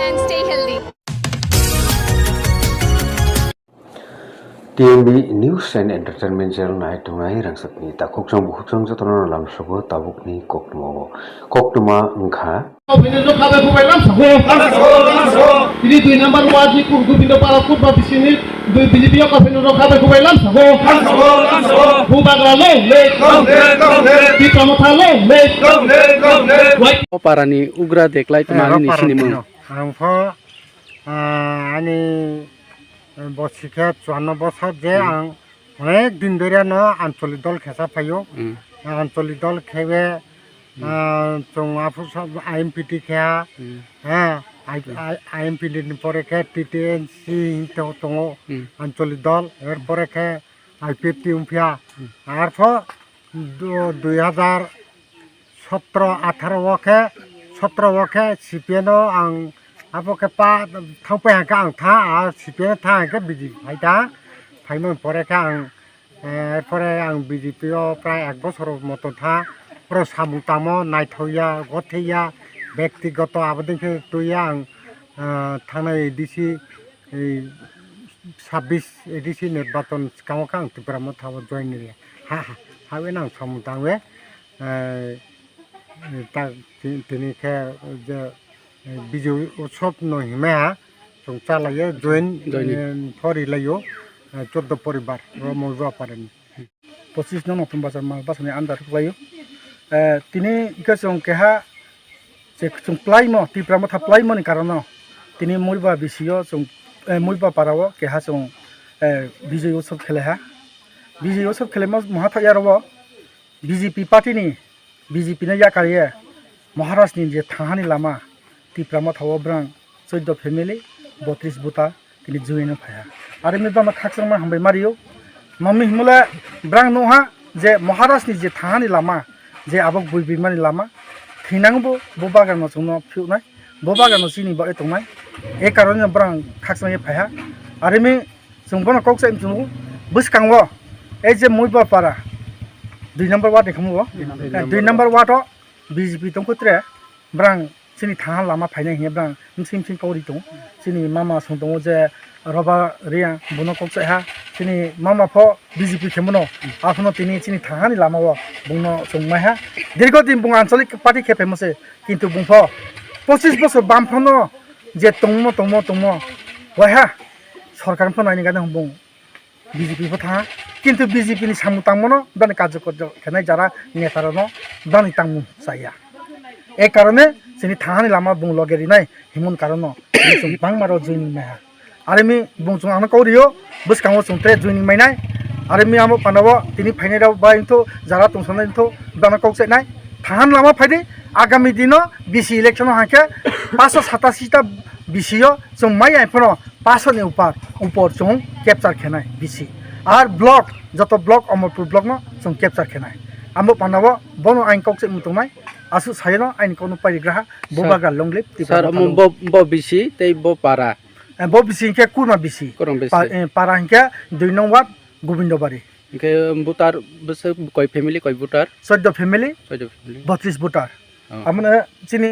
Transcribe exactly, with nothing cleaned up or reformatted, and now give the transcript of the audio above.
Stay healthy. T M B News and Entertainment Channel nai tongnai rangchakni takhukchang bukhuksang jotono lamsogo tabukni koktwmao. Koktwma wngkha. Kau bini rokha bai bubai lamsogo. Ini dui number ward ni Gobindo Para Kurba bisini dui B J P o kau bini rokha bai bubai lamsogo. Bubagra long live. Tipra Motha long live. O parani ugra deklai tma ani sini mung. Ang pho, ah, ani bosi khe chuanno bosor je ang onek din dhoriya no ancholik dol khesa phaio. Hmm. Ancholik dol khewe, ah, chwng aphuru sa I M P T khe ha. Hmm. Ha, I-, I-, I M P T ni pore khe T T N C hinwi tongo. Hmm. Ancholik dol, er pore khe I P F T wngphiya. Hmm. Arpho du-, dui hazar sotro atharo o khe, sotro o khe C P M o ang abo khe pa thangpai hangkhe ang tha, a C P M o tha hangkhe B J P phai tha, phaimani pore khe ang, eh, pore ang B J P o prai ek bosor moto tha, pore samung tamo naithokya, gothekya, bektigoto aboni khe twiya ang, eh, thangnai A D C, ei sabbish A D C nirbachon swkango khe ang Tipra Motha o join rwya. Ha, ha, ha, eno ang samung tangwi. Eh, ta-, ti-, tini khe je, eh, Bijoy Utsav no himai ha, chwng cha laiyo, join, join. Eh, pori laiyo, eh, choddo poribar, ro Moiba parani. Pochis no Notun Bazar mal bwsani under khlaio. Eh, tini ikha chwng keha je chwng plaimo, Tipra Motha plaimoni karono tini Moiba bisio chwng, eh, Moiba parao keha chwng, eh, Bijoy Utsav khelaiha. Bijoy Utsav khelaima moha thok ya rwo. B J P party ni, B J P no yakar ye Maharaj ni je thangani lama Tipra Motha o bwrang choddo family, botris buta tini join o phaiha. Are mi bama khakchangma hambai mario. Mami himole bwrang nungha je Maharaj ni je thangani lama, je abok bui bimani lama, thinang bo, bo bagan no chwngno phiuknai, bo bagan no chini bagwi tongnai. E karone bwrang khakchang ye phaiha. Are mi Chwng bono kok sai chwng bwskango, ei je Moiba para, dui number ward ni khamu o. Dui number. Eh, dui number ward o B J P tongkho tre, bwrang chini thaha lama phainai hinya bwrang msing msing kauri tongo. Chini mama song tongo je Roba Reang, bono kok sai ha. Chini mama pho B J P khe mano, aphuno tini chini thaha ni lama o bungno chwng mai ha. Dirgo din bung anchalik party khe phaimo se, kintu bung pho pochis bosor bam phano je tongmo, tongmo, tongmo, waiha. Sorkar pho naini gana bung B J P pho tha, kintu B J P ni samung tangmano bani karjo karjo khenai jara neta rokno bani tangmung chaya. E karone chini thangani lama bung loge rinai himon karono chwng bangma rok joining maiha. Are mi bung chwng ano kau rio, bwskango chwng tre joining mainai. Are mi amo panabo tini phainai rok bai wngthu jara tongsanai wngthu bana kok chainai. Thahan lama phaidi, agami dino B C election o hangkhe paanso satasi ta B C o chwng mai ai phano paanso ni upar, upor chwng capture khenai B C. Ar block, joto block, Amarpur block no chwng capture khenai. Amo panabo bono ain kok se mutungnai, asu sayano ain kono parigraha, bo Sir, baga long live, Tipra Sir, Motha omo long bo, bo B C tei bo para? Eh, bo B C hingke kurma B C. Kurma B C. Pa-, eh, para hingke dui nong ward, Gobindobari. Hingke voter bwswk koi family, koi voter? Choddo family, Choddo family. Botris voter. Oh. Amone chini